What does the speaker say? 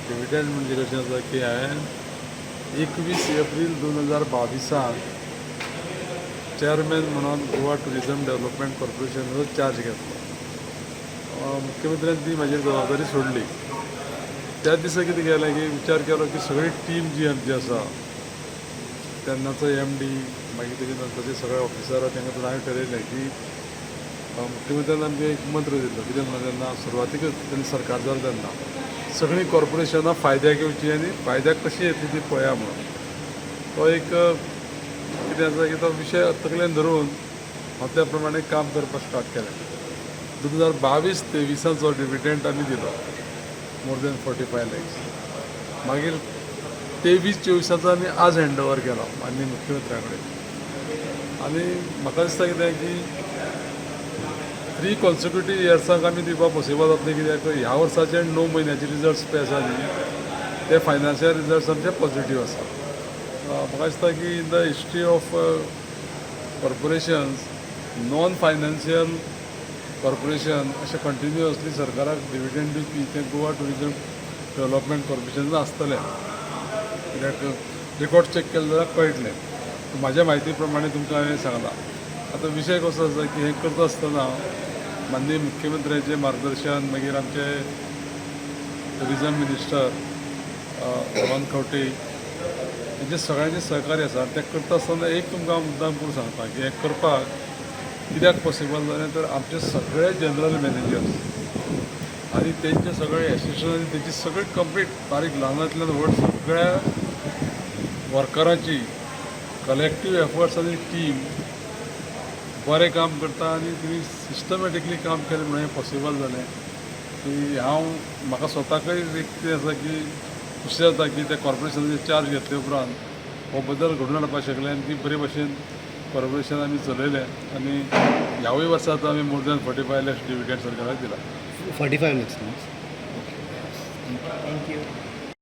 Dividend म्हणजे कशें आसा की हांवें 21 एप्रील 2022 साक चॅरमॅन म्हणून गोवा टुरिजम डेव्हलपमेंट कॉर्पोरेशनाचो चार्ज घेतलो. मुख्यमंत्र्यान ती म्हाजेर जबाबदारी सोडली. त्याच दिसा कितें केलें की विचार केलो की सगळी टीम जी आमची आसा, तेन्नाचो एमडी, मागीर तेजे नंतरचे सगळे ऑफिसर, तांकां हांवें ठरयलें की मुख्यमंत्र्यान आमकां एक मंत्र दिल्लो. कितें म्हणून, तेन्ना सुरवातीकच तेन्ना सरकार जालें तेन्ना सगळीं कॉर्पोरेशनां फायद्याक येवचीं आनी फायद्याक कशी येतली ती पळया म्हणून. तो एक कितें आसा की तो विशय तकलेन धरून हांव त्या प्रमाणे काम करपाक स्टार्ट केलें. 2022-23 चो डिविडंड आमी दिलो, more than 45 lakhs. मागीर 23-24 चो आमी आज हँड ओवर केलो माननीय मुख्यमंत्र्या कडेन. आनी म्हाका दिसता कितें की थ्री कॉन्सिक्युटीव इयर्सांक आमी दिवपाक पॉसिबल जातलें, कित्याक ह्या वर्साचे 9 म्हयन्याचे रिजल्ट्स पळय आसा न्ही, ते फायनान्शियल रिजल्ट्स आमचे पॉझिटीव आसा. म्हाका दिसता की in the history of corporations, non financial corporation अशें कंटिन्युअसली सरकाराक डिविडंड दिवपी तें गोवा टुरिजम डेव्हलपमेंट कॉर्पोरेशन आसतलें, कित्याक रिकॉर्ड चॅक केलें जाल्यार कळटलें. म्हाज्या म्हायती प्रमाणे तुमकां हांवें सांगलां. आतां विशय कसो आसा की हें करता आसतना माननीय मुख्यमंत्र्याचें मार्गदर्शन, मागीर आमचे टुरिजम मिनिस्टर रोहन खंवटे हेंचे सगळ्यांचे सहकार्य आसा. आनी तें करता आसतना एक तुमकां हांव मुद्दाम करून सांगता की हें करपाक कित्याक पॉसिबल जालें, तर आमचे सगळे जनरल मॅनेजर्स आनी तेंचे सगळे एसिस्टंट आनी तेंची सगळी कंप्लीट बारीक ल्हानांतल्यान व्हड सगळ्या वर्करांची कलेक्टीव एफर्ट्स आनी टीम बरें काम करता आनी तुमी सिस्टमॅटिकली काम केलें म्हणून हें पॉसिबल जालें की हांव म्हाका स्वताकय एक कितें आसा की खुशी जाता की त्या कॉर्पोरेशनाचे चार्ज घेतले उपरांत हो बदल घडोवन हाडपाक शकले आनी ती बरे भशेन कॉर्पोरेशन आमी चलयलें आनी ह्यावूय वर्सा आतां आमी more than 45 lakhs dividend सरकाराक दिला. 45 lakhs. Thank you.